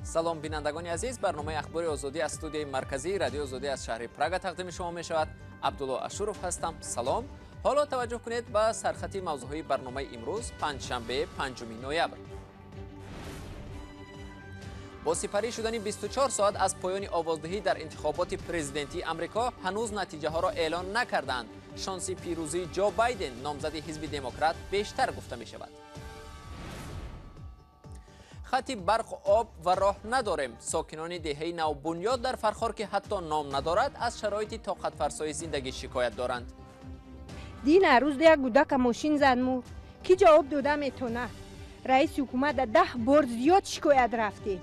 Салом, бинандагони азиз. Барномаи Ахбори Озодӣ аз студияи марказии Радиои Озодӣ аз шаҳри Прага тақдими шумо мешавад. Абдулло Ашуров ҳастам. Салом. Ҳоло таваҷҷӯҳ кунед ба сархати мавзӯъҳои барномаи имрӯз, панҷшанбе, 5 ноябр. Бо сипарӣ шудани 24 соат аз поёни овоздиҳӣ дар интихоботи президентии Амрико, ҳанӯз натиҷаҳоро эълон накарданд. Шонси пирӯзии Ҷо Байден, номзади ҳизби Демократ, бештар гуфта мешавад. Хати барқ, об ва роҳ надорем. Сокинони деҳаи Навбунёд дар Фархор, ки ҳатто ном надорад, аз шароити тоқатфарсои зиндагӣ шикоят доранд. Дина рӯз як гудака мошин зад, мурд. Кӣ ҷавоб дода метона? Раиси ҳукумат 10 бор зиёд шикоят рафтем.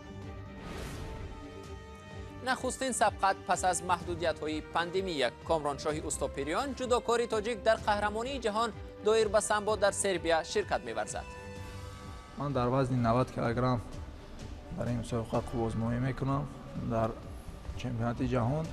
Нахустин сабқат пас аз маҳдудиятҳои пандемия. Комроншоҳи Устопириён, ҷудокори тоҷик, дар қаҳрамонии ҷаҳон доир ба самбо дар Сербия ширкат меварзад. Ман дар вазни 90 килограмм дар ин мусобиқа қувваозмоӣ мекунам дар чемпионати ҷаҳон.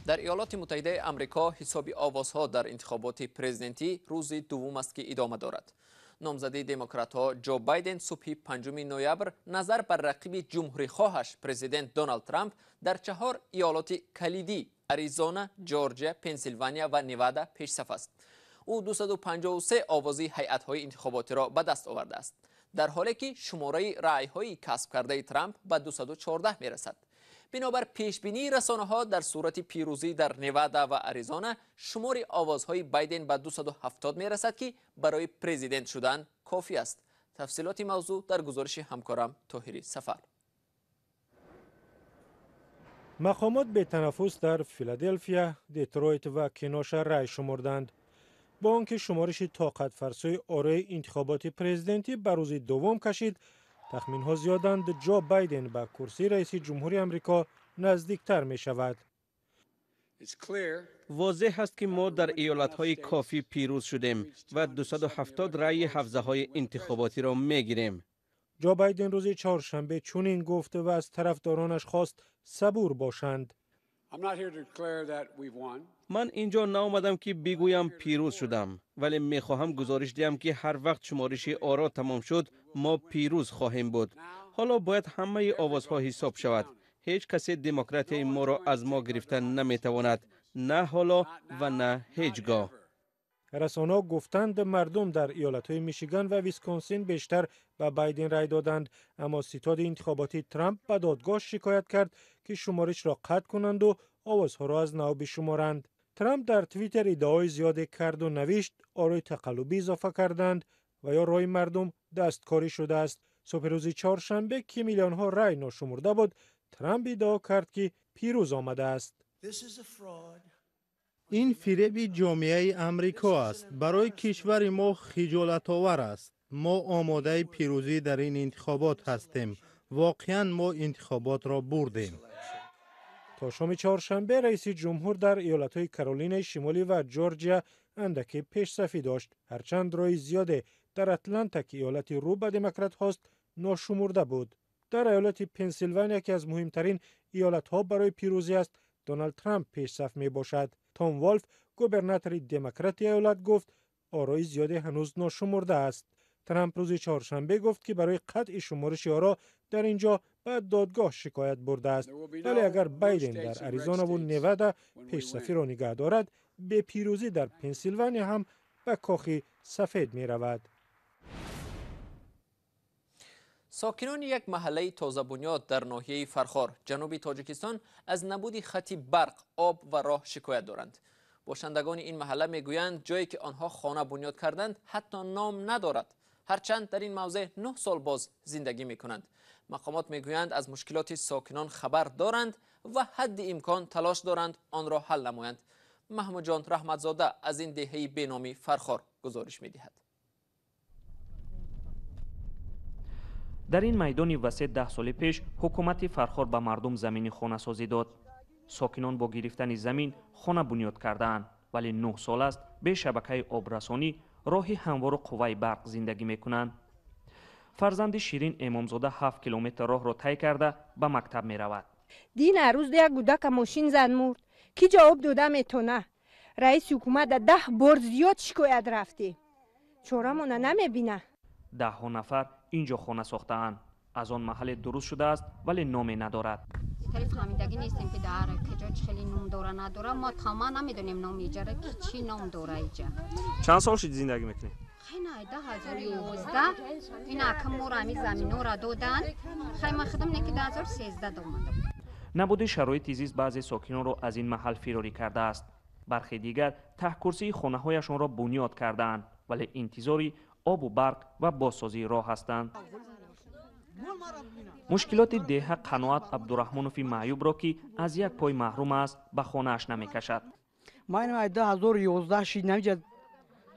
Дар Иёлоти Муттаҳидаи Амрико ҳисоби овозҳо дар интихоботи президентӣ рӯзи дуввум аст, ки идома дорад. Номзади демократҳо Ҷо Байден субҳи 5 ноябр назар бар рақиби ҷумҳурихоҳаш, президент Доналд Трамп, дар чаҳор иёлоти калидӣ Аризона, Ҷорҷия, Пенсилвания ва Невада пешсаф аст. Ӯ 253 овози ҳайатҳои интихоботиро ба даст овардааст, дар ҳоле ки шумораи раъйҳои касб кардаи Трамп ба 214 мерасад. Бинобар пешбинии расонаҳо, дар сурати пирӯзӣ дар Невада ва Аризона, шумори овозҳои Байден ба 270 мерасад, ки барои президент шудан кофӣ аст. Тафсилоти мавзӯъ дар гузориши ҳамкорам Тоҳири Сафар. Мақомот бетанаффус дар Филаделфия, Детройт ва Кеноша рай шумурданд. Бо он ки шумориши тоқатфарсои орои интихоботи президентӣ ба рӯзи дуввум кашид, тахминҳо зиёданд, Ҷо Байден ба курсии раиси ҷумҳури Амрико наздиктар мешавад. Возеҳ аст, ки мо дар иёлатҳои кофӣ пирӯз шудем ва 270 раъи ҳавзаҳои интихоботиро мегирем. Ҷо Байден рӯзи чоршанбе чунин гуфт ва аз тарафдоронаш хост сабур бошанд. Ман инҷо наомадам, ки бигӯям пирӯз шудам, вале мехоҳам гузориш диҳам, ки ҳар вақт шумориши оро тамом шуд, мо пирӯз хоҳем буд. Ҳоло бояд ҳамаи овозҳо ҳисоб шавад. Ҳеҷ касе демократияи моро аз мо гирифта наметавонад, на ҳоло ва на ҳеҷ гоҳ. Расонаҳо гуфтанд, мардум дар иёлатҳои Мишиган ва Висконсин бештар ба Байден рай доданд, аммо ситоди интихоботии Трамп ба додгоҳ шикоят кард, ки шуморишро қатъ кунанду овозҳоро аз нав бишуморанд. Трамп дар Твиттер иддаои зиёде карду навишт, орои тақаллубӣ изофа карданд ва ё рои мардум дасткорӣ шудааст. Субҳи рӯзи чоршанбе, ки миллионҳо рай ношумурда буд, Трамп иддао кард, ки пирӯз омадааст. Ин фиреби ҷомеаи Амрико аст. Барои кишвари мо хиҷолатовар аст. Мо омодаи пирӯзӣ дар ин интихобот ҳастем. Воқеан мо интихоботро бурдем. То шоми чоршанбе раиси ҷумҳур дар иёлатҳои Каролинаи Шимолӣ ва Ҷорҷия андаке пешсафӣ дошт, ҳарчанд рои зиёде дар Атланта, ки иёлати рӯ ба демократҳост, ношумурда буд. Дар иёлати Пенсилвания, ки аз муҳимтарин иёлатҳо барои пирӯзӣ аст, Доналд Трамп пешсаф мебошад. Том Волф, губернатори демократи иёлат, гуфт, орои зиёде ҳанӯз ношумурда аст. Трамп рӯзи чоршанбе гуфт, ки барои қатъи шумориши оро дар ин ҷо ба додгоҳ шикоят бурдааст, вале агар Байден дар Аризонаву Невада пешсафиро нигаҳ дорад, бепирӯзӣ дар Пенсилвания ҳам ба Кохи Сафед меравад. Сокинони як маҳаллаи тозабунёд дар ноҳияи Фархор, ҷануби Тоҷикистон, аз набуди хати барқ, об ва роҳ шикоят доранд. Бошандагони ин маҳалла мегӯянд, ҷое ки онҳо хона бунёд карданд, ҳатто ном надорад, ҳарчанд дар ин мавзеъ 9 сол боз зиндагӣ мекунанд. Мақомот мегӯянд, аз мушкилоти сокинон хабар доранд ва ҳадди имкон талош доранд онро ҳал намоянд. Маҳмудҷон Раҳматзода аз ин деҳаи беноми Фархор гузориш медиҳад. Дар ин майдони васеъ 10 соли пеш ҳукумати Фархор ба мардум замини хонасозӣ дод. Сокинон бо гирифтани замин хона бунёд кардаанд, вале 9 сол аст бе шабакаи обрасонӣ, роҳи ҳамвору қувваи барқ зиндагӣ мекунанд. Фарзанди Ширин Эмомзода 7 километр роҳро тай карда ба мактаб меравад. Дина рӯз як гудака мошин зад, мурд. Кӣ ҷавоб дода метона? Раиси ҳукумат 10 бор зиёд шикоят рафтем. Чорамона намебина. Даҳҳо нафар инҷо хона сохтаанд. Аз он маҳалле дуруст шудааст, вале номе надорад. Хеле фаҳмидагӣ нестем, ки дар куҷо чӣ хеле ном дора, надора. Мо тамоман намедонем номи иҷара ки чӣ ном дора иҷа. Чанд сол шуд зиндагӣ мекунед? Хай, 2011 ин акам моро ҳамин заминҳоро доданд. Хай, ман худам не ки 2013 омадам. Набуди шароити зист баъзе сокинонро аз ин маҳал фирорӣ кардааст. Бархе дигар таҳкурсии хонаҳояшонро бунёд кардаанд, вале интизори обу барқ ва бозсозии роҳ ҳастанд. Мушкилоти деҳа Қаноат Абдураҳмонови маъюбро, ки аз як пой маҳрум аст, ба хонааш намекашад. Ман ай 2011 шид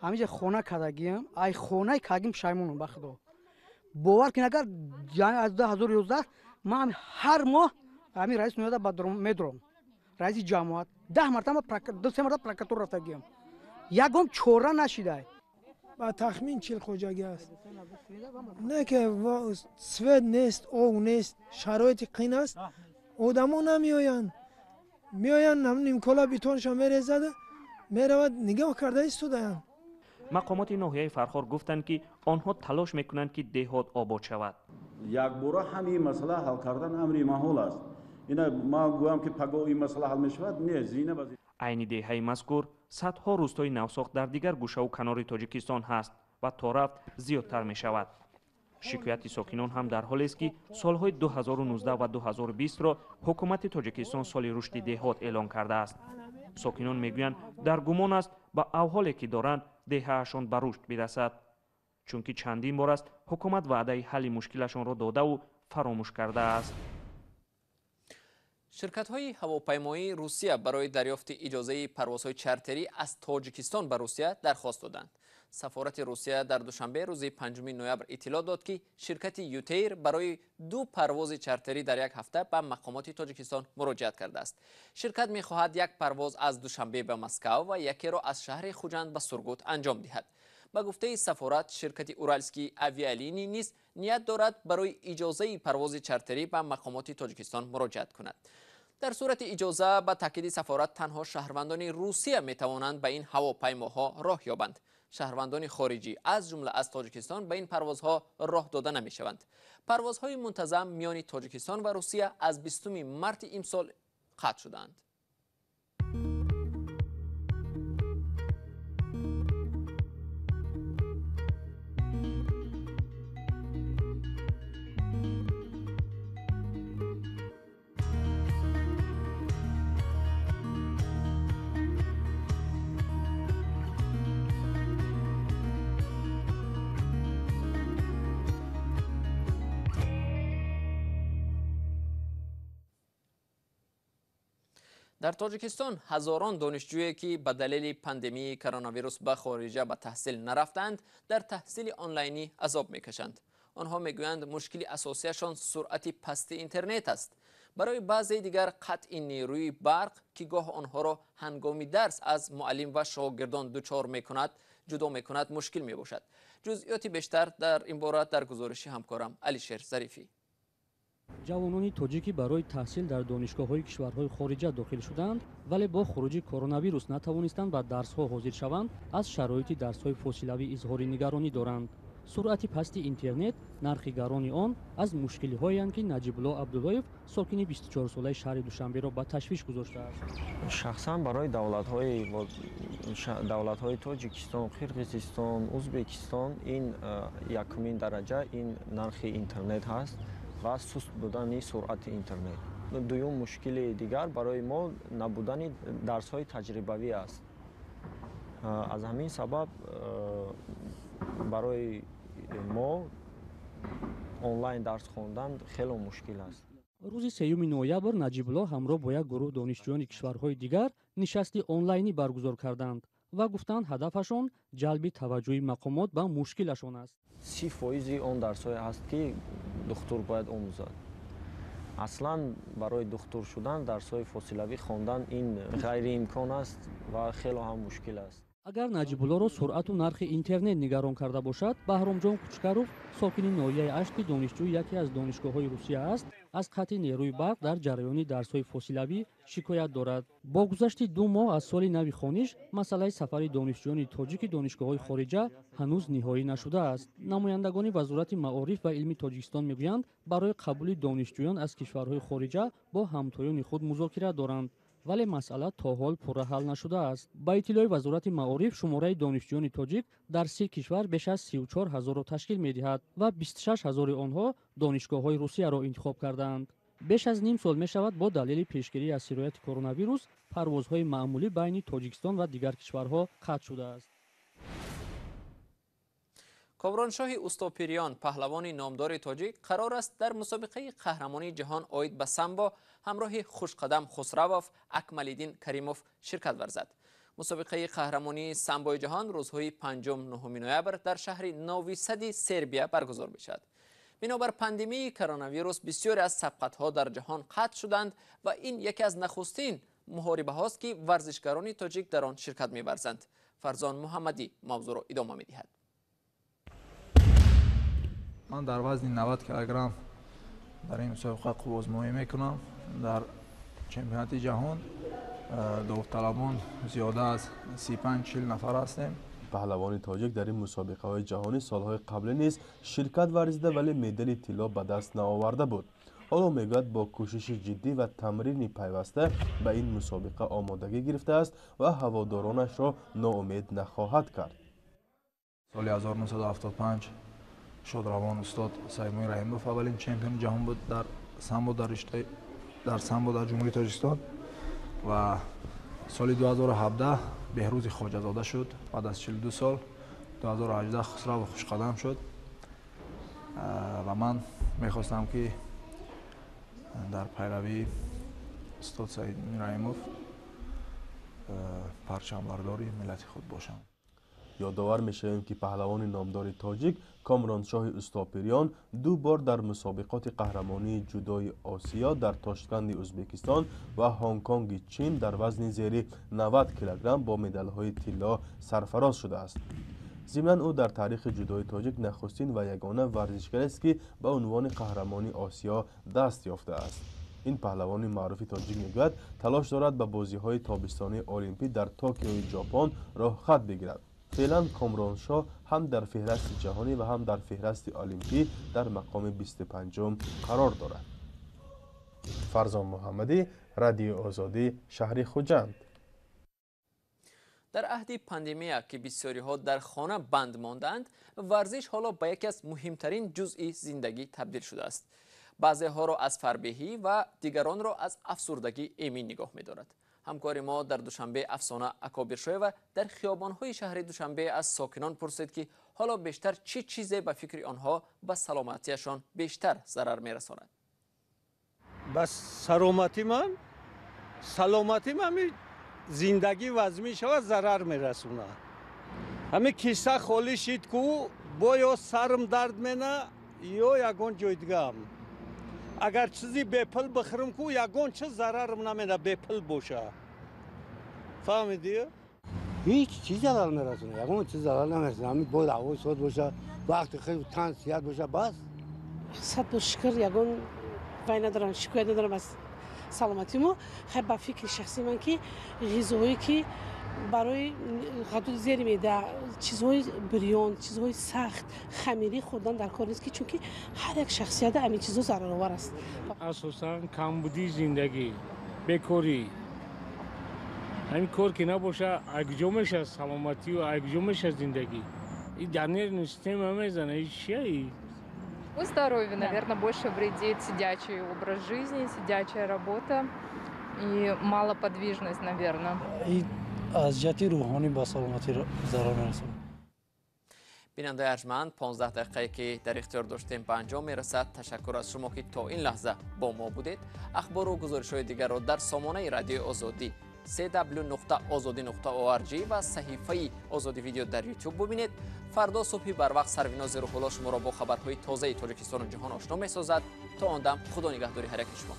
ҳамиҷа хона кардагиам, ай хонаи кардагим пушаймонам, ба худо. Бовар кун, агар аз 2011 ман ҳар моҳ ҳамин раис меояд, медурам, раиси ҷамоат, 10 мартаба, ду се мартаба прокуратура рафтагиам, ягон чора нашидай. Ба тахмин 40 хоҷагӣ аст. Не ки свет нест, об нест, шароити қин аст, одамо намеоянд. Меоянд, нимкола бетонша мерезад, меравад, нигоҳ карда истодаанд. Мақомоти ноҳияи Фархор гуфтанд, ки онҳо талош мекунанд, ки деҳот обод шавад. Якбора ҳамин масъала ҳал кардан амри маҳол аст. Ина ман гӯям, ки пагоҳ ин масъала ҳал мешавад, не, зина ба Айни деҳаи мазкур садҳо рӯстои навсохт дар дигар гӯшаву канори Тоҷикистон ҳаст ва то рафт зиёдтар мешавад. Шикояти сокинон ҳам дар ҳолест, ки солҳои 2019 ва 2020-ро ҳукумати Тоҷикистон соли рушди деҳот эълон кардааст. Сокинон мегӯянд, дар гумон аст, ба авҳоле ки доранд, деҳаашон ба рушд бирасад, чунки чандин бор аст ҳукумат ваъдаи ҳалли мушкилашонро додаву фаромӯш кардааст. Ширкатҳои ҳавопаймоии Русия барои дарёфти иҷозаи парвозҳои чартерӣ аз Тоҷикистон ба Русия дархост доданд. Сафорати Русия дар Душанбе рӯзи 5 ноябр иттилоъ дод, ки ширкати Ютейр барои ду парвози чартерӣ дар як ҳафта ба мақомоти Тоҷикистон муроҷиат кардааст. Ширкат мехоҳад як парвоз аз Душанбе ба Москав ва якеро аз шаҳри Хуҷанд ба Сургут анҷом диҳад. Ба гуфтаи сафорат, ширкати Уральский авиалинӣ низ ният дорад барои иҷозаи парвози чартерӣ ба мақомоти Тоҷикистон муроҷиат кунад. Дар сурати иҷоза, ба таъкиди сафорат, танҳо шаҳрвандони Русия метавонанд ба ин ҳавопаймоҳо роҳ ёбанд. Шаҳрвандони хориҷӣ, аз ҷумла аз Тоҷикистон, ба ин парвозҳо роҳ дода намешаванд. Парвозҳои мунтазам миёни Тоҷикистон ва Русия аз 20 марти имсол қатъ шуданд. Дар Тоҷикистон ҳазорон донишҷӯе, ки ба далели пандемияи коронавирус ба хориҷа ба таҳсил нарафтаанд, дар таҳсили онлайнӣ азоб мекашанд. Онҳо мегӯянд, мушкили асосияшон суръати пасти интернет аст. Барои баъзеи дигар қатъи нерӯи барқ, ки гоҳ онҳоро ҳангоми дарс аз муаллим ва шогирдон дучор мекунад, ҷудо мекунад, мушкил мебошад. Ҷузъиёти бештар дар ин бора дар гузориши ҳамкорам Алишер Зарифӣ. Ҷавонони тоҷикӣ барои таҳсил дар донишгоҳҳои кишварҳои хориҷа дохил шуданд, вале бо хуруҷи коронавирус натавонистанд ба дарсҳо ҳозир шаванд. Аз шароити дарсҳои фосилавӣ изҳори нигаронӣ доранд. Суръати пасти интернет, нархи гарони он аз мушкилиҳоеанд, ки Наҷибулло Абдуллоев, сокини 24-солаи шаҳри Душанберо ба ташвиш гузоштааст. Шахсан барои давлатҳои Тоҷикистон, Қирғизистон, Узбекистон ин якумин дараҷа ин нархи интернет ҳаст ва суст будани суръати интернет. Дуюм мушкили дигар барои мо набудани дарсҳои таҷрибавӣ аст. Аз ҳамин сабаб барои мо онлайн дарс хондан хело мушкил аст. Рӯзи 3 ноябр Наҷибулло ҳамроҳ бо як гурӯҳ донишҷӯёни кишварҳои дигар нишасти онлайнӣ баргузор карданд ва гуфтанд, ҳадафашон ҷалби таваҷҷӯҳи мақомот ба мушкилашон аст. 30% он дарсҳое ҳаст, ки духтур бояд омӯзад. Аслан барои духтур шудан дарсҳои фосилавӣ хондан ин ғайриимкон аст ва хело ҳам мушкил аст. Агар Наҷибуллоро суръату нархи интернет нигарон карда бошад, Баҳромҷон Кучкаров, сокини ноҳияи Ашт, ки донишҷӯи яке аз донишгоҳҳои Русия аст, аз қатъи нерӯи барқ дар ҷараёни дарсҳои фосилавӣ шикоят дорад. Бо гузашти 2 моҳ аз соли нави хониш, масъалаи сафари донишҷӯёни тоҷики донишгоҳҳои хориҷа ҳанӯз ниҳоӣ нашудааст. Намояндагони Вазорати маориф ва илми Тоҷикистон мегӯянд, барои қабули донишҷӯён аз кишварҳои хориҷа бо ҳамтоёни худ музокира доранд, вале масъала то ҳол пурра ҳал нашудааст. Ба иттилои Вазорати маориф, шумораи донишҷӯёни тоҷик дар 30 кишвар беш аз 34 ҳазорро ташкил медиҳад ва 26 ҳазори онҳо донишгоҳҳои Русияро интихоб кардаанд. Беш аз ним сол мешавад, бо далели пешгирӣ аз сирояти коронавирус парвозҳои маъмулӣ байни Тоҷикистон ва дигар кишварҳо қатъ шудааст. Комроншоҳи Устопириён, паҳлавони номдори тоҷик, қарор аст дар мусобиқаи қаҳрамонии ҷаҳон оид ба самбо ҳамроҳи Хушқадам Хусравов Акмалиддин Каримов ширкат варзад. Мусобиқаи қаҳрамонии самбои ҷаҳон рӯзҳои 5-9 ноябр дар шаҳри Новисади Сербия баргузор мешавад. Бинобар пандемияи коронавирус бисёре аз сабқатҳо дар ҷаҳон қатъ шуданд ва ин яке аз нахустин муҳорибаҳост, ки варзишгарони тоҷик дар он ширкат меварзанд. Фарзон Муҳаммадӣ мавзӯъро идома медиҳад. Ман дар вазни 90 килограмм дар ин мусобиқа қувваозмоӣ мекунам. Дар чемпионати ҷаҳон довталабон зиёда аз 35-40 нафар ҳастем. Паҳлавони тоҷик дар ин мусобиқаҳои ҷаҳонӣ солҳои қаблӣ низ ширкат варзида, вале медали тилло ба даст наоварда буд. Ҳоло мегӯяд, бо кӯшиши ҷиддӣ ва тамрини пайваста ба ин мусобиқа омодагӣ гирифтааст ва ҳаводоронашро ноумед нахоҳад кард. Соли 1975 шодравон устод Саидмуин Раҳимов аввалин чемпиони ҷаҳон буд дар самбо дар риштаи дар самбо дар Ҷумҳурии Тоҷикистон ва соли 2017 Беҳрӯзи Хоҷазода шуд баъд аз 42 сол, 2018 Хусрав Хушқадам шуд ва ман мехостам, ки дар пайравии устод Саидмуин Раҳимов парчамбардори миллати худ бошам. Ёдовар мешавем, ки паҳлавони номдори тоҷик Комроншоҳи Устопириён 2 бор дар мусобиқоти қаҳрамонии ҷудои Осиё дар Тошканди Ӯзбекистон ва Ҳонконги Чин дар вазни зери 90 килограмм бо медалҳои тилло сарфароз шудааст. Зимнан ӯ дар таърихи ҷудои тоҷик нахустин ва ягона варзишгарест, ки ба унвони қаҳрамони Осиё даст ёфтааст. Ин паҳлавони маъруфи тоҷик мегӯяд, талош дорад ба бозиҳои тобистонии олимпӣ дар Токиои Ҷопон роҳхат бигирад. Феълан Комроншоҳ ҳам дар феҳрасти ҷаҳонӣ ва ҳам дар феҳрасти олимпӣ дар мақоми 25-ум қарор дорад. Фарзон Муҳаммадӣ, Радиои Озодӣ, шаҳри Хуҷанд. Дар аҳди пандемия, ки бисёриҳо дар хона банд мондаанд, варзиш ҳоло ба яке аз муҳимтарин ҷузъи зиндагӣ табдил шудааст. Баъзеҳоро аз фарбеҳӣ ва дигаронро аз афсурдагӣ эмин нигоҳ медорад. Ҳамкори мо дар Душанбе Афсона Акобиршоева дар хиёбонҳои шаҳри Душанбе аз сокинон пурсид, ки ҳоло бештар чӣ чизе ба фикри онҳо ба саломатиашон бештар зарар мерасонад. Ба саломатӣ ман зиндагӣ вазмин шавад, зарар мерасонад. Ҳамин киса холӣ шид ку, бо ё сарм дард мена, ё ягон ҷой дигаам. Агар чизи бепул бихӯрам ку, ягон чиз зарарам намена, бепул боша. Фаҳмидӣ? Ҳеҷ чиз зарар нарасонад, ягон чиз зарар намерасонад. Ҳамин бояд ҳавои соз боша, вақти хел тан сиҳат боша, бас. Сад бор шукр, ягон вай надорам, шикоят надорам аз саломатии мо. Хай, ба фикри шахсии ман, ки ғизоҳое ки барои ғадуди зери меъда, чизҳои бирён, чизҳои сахт, хамирӣ хӯрдан дар кор нест, ки чунки ҳар як шахсията ҳамин чизҳо зараровар аст. Асосан камбудии зиндагӣ, бекорӣ. Ҳамин кор ки набоша, акҷо мешавад саломатию акҷо мешавад зиндагӣ. И дар нервный система мезана, и чия? Здоровью, наверное, больше вредит сидячий образ жизни, сидячая работа и малоподвижность, наверное. Аз ҷиҳати рӯҳонӣ ба саломатӣ зарар мерасонад. Бинандаи арҷманд, 15 дақиқае ки дар ихтиёр доштем ба анҷом мерасад. Ташаккур аз шумо, ки то ин лаҳза бо мо будед. Ахбору гузоришҳои дигарро дар сомонаи Радиои Озодӣ cw.ozodi.org ва саҳифаи Озодӣ видео дар YouTube бубинед. Фардо субҳи барвақт Сарвинози Рӯҳулло шуморо бо хабарҳои тозаи Тоҷикистону ҷаҳон ошно месозад. То он дам Худо нигаҳдори ҳар яки шумо.